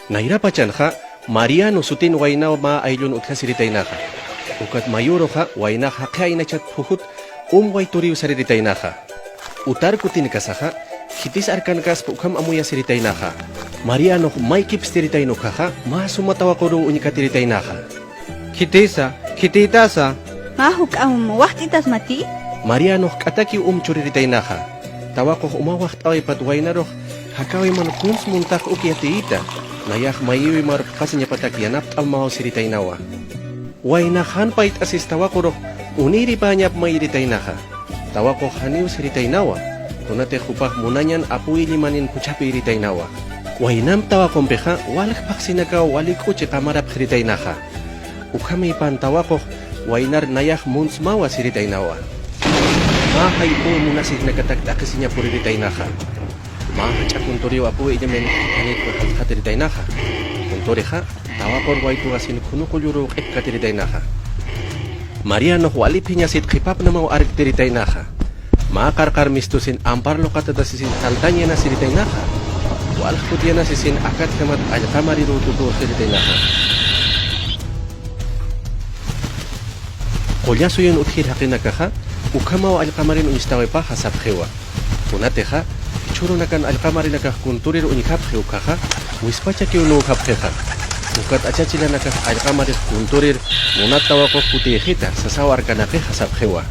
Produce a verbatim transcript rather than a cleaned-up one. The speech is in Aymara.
Nayrapachanxa, Mariano sutin waynaw mä ayllun utjasiritaynaxa. Ukat mayüruxa, waynax jaqi aynachat phujut, um wayturiw sariritaynaxa. Utar kutinkasaxa, khitis arkankaspa ukham amuyasiritaynaxa. Marianox maykipstiritayna ukhaxa, mä suma tawaquruw uñkatiritaynaxa. Khitisa, khitïtasa. Mä juk'amp waxt'itasmati. Marianox k'atakiw um churiritaynaxa. Tawaqux uma waxt'awaypat waynarux, jakäwiman kuns muntax uk yatiyita. Nayax mayïwi mar phuqhasiñapatak yanapt'am maw siritaynawa. Waynax jan payt'asis tawaqurux, unïripäñap mayiritaynaxa. Tawaqux janiw siritaynawa, kunatix jupax munañan apuwillimanin phuchhapïritaynawa. Waynamp tawaqumpixa, walj phaxsinakaw wali k'uchi qamarapxiritaynaxa. Ukhamïpan tawaqux, waynar nayax muntsmawa siritaynawa. Mä jayp'u munasijnakatak t'aqhisiña puriritaynaxa. Mä jach'a kunturiw apuwillimin, janit jalxatiritaynaxa. Kunturixa, tawaqur waytuwasin khunuqulluruw q'ipkatiritaynaxa. Marianox wali phiñasit qhipapnamaw arktiritaynaxa. Mä qarqar mistusin ampar luqatatasisin saltañ yanasiritaynaxa. Walj kut yanasisin akatjamat allqamariruw tukuwxiritaynaxa. Qulla suyun utjir jaqinakaxa, ukhamaw allqamarin uñstawipaxa sapxiwa. Kunatixa, jichhürunakan allqamarinakax kunturir uñjapxi ukhaxa, wispachakiw nuwjapxixa. Ukat achachilanakax allqamarix kunturir, munat tawaqux kutïxita, sasaw arkanaqixa sapxiwa.